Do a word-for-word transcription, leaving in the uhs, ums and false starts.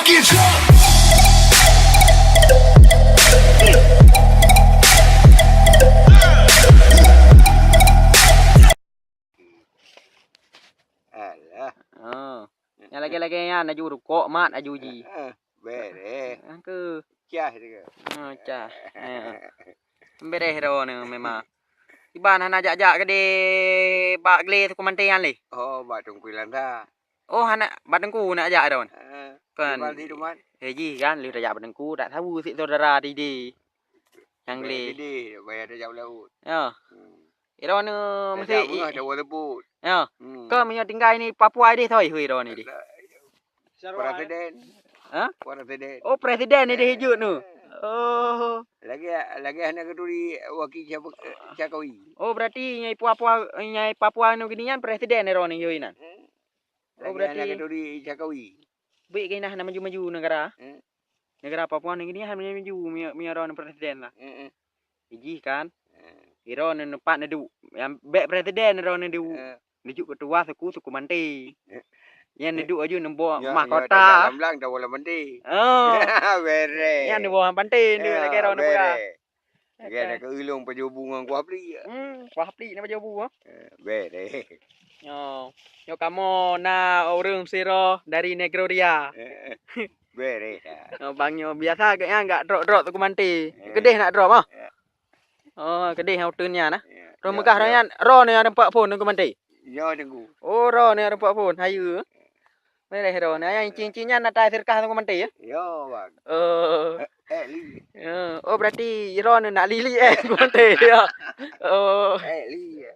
Get up! Alah. Ha. Nyang lagèe-lagèe nyan aju rukok mat aju ji. Heeh, bereh. Angke. Cah juga. Ha, cah. Ha. Bereh droeneuh memang. Iban hana jak-jak keudeh bak glé Teungku Manté nyan lé. Oh, bak Teungku Ilanda. Oh, hana bak Teungku nak jak droeneuh. Ha. Kan. Iban di rumah. Eh, jih kan, lheuh tajak bak Teungku, tak tahu si saudara di di. Nyang glé. Di di, bayar tajak laut. Ya. Hmm. Droeneuh mesti tajak meuh, tajak telepon. Ya. Hmm. Kau meunyoe tinggai ni Papua deh, toi hui droeneuh deh. Presiden. Ha? Presiden. Oh, presiden ni deh jeuet nu. Oh. Lagi, lagi hana keuturi wakil Cakawi. Oh, berarti nyai Papua, nyai Papua nu gini nyan presiden droeneuh yoi nan. Hmm. Oh, lagi berarti hana keuturi Cakawi. Bèk keunan na maju-maju negara. Hmm. Negara Papua ni gini hana maju-maju, mi-, mi droeneuh presiden lah. Hmm, hmm. Ijih kan? Hmm. Droeneuh pat neuduek. Nyang bèk presiden droeneuh duek. Hmm. Neuduek ketua suku, suku Manté. Hmm. Nyang neuduek aju neuboh mahkota. Tajak lam blang, tawoe lam Manté. Oh. Bereh. Nyang neuboh Manté, neuduek lagèe droeneuh peugah. Bereh. Lagèe na keu ulôn pajoh bu ngon kuah plik. Hmm, kuah plik na pajoh bu, ha? Eh, bereh. Nyoe, nyoe kamoe na ureueng sidroe dari Negroria. Eh, bereh dah. Nyoe bang nyoe biasa geuh nyan gak drop-drop Teungku Manté. Eh. Keudeh nak drop, ah? Ya. Oh, keudeh uteuen nyan, ah? Ya. Droe meugah droe nyan, droeneuh nyang teumpat phôn Teungku Manté? Nyoe Teungku. Oh, droeneuh nyang teumpat phôn, hayeue. Bereh droeneuh. Nyang cincin nyan na tai sirkah Teungku Manté, ya? Yo, bang. Oh. Eh, eh, li. Ya. Oh, berarti droeneuh nak li-li, eh, Teungku Manté, ya? Oh. Eh, li, ya.